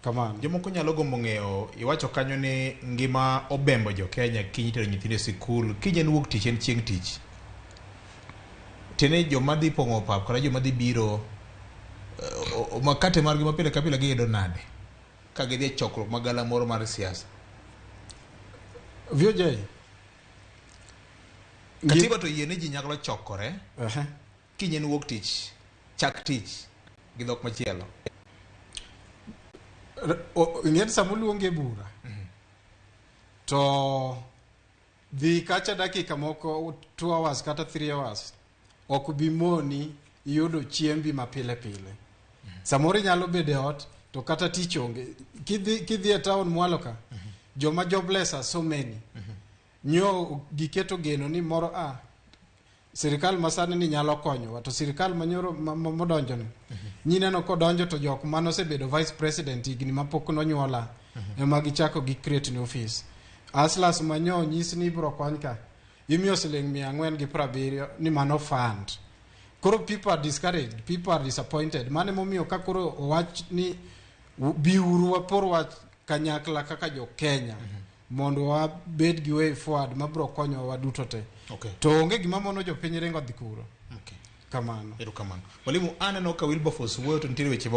Kamano. Jomoko nyalo gombo ng'eyo, iwacho kanyo ni ngima obembo jo Kenya kiny itero nyithindo e sikul, kiny en wuok tich en chieng' tich. Tiende ni joma dhi pong'o pap kata joma dhi biro makate margi ma pile ka pile giyudo nade ka gidhi e chokruok ma galamoro mar siasa? VOJ. Katiba to yie ni ji nyalo chokore kiny en wuok tich, chak tich gi dhok machielo. Ing'e sama oluongi e bura to dhi kacha dakika moko 2 hours kata 3 hours ok bi moni yudo chiembi ma pile pile. Samoro inyalo bedo e ot to kata tich onge. Kidhi e town mwalo ka, joma jobless are so many. Nyo giketo geno ni moro a sirikal masani ni nyalo konyowa to sirikal manyoro modonjo ni nyineno kodonjo to jok manosebedo vice president higni mapok nonyuola ema gichako gi create ni office aslas manyo nyis ni ibro kony ka imiyo siling 470 ni mano fund. Koro people are discouraged, people are disappointed. Mano emomiyo ka koro owach ni biuru wapor wach kanyakla kaka jo Kenya mondo wabed gi way forward mabro konyowa waduto te. To onge gima mono jopiny ringo dhi kuro. Kamano. Erokamano. Mwalimu, aneno ka Wilberforce wuoyo to nitiere weche moko.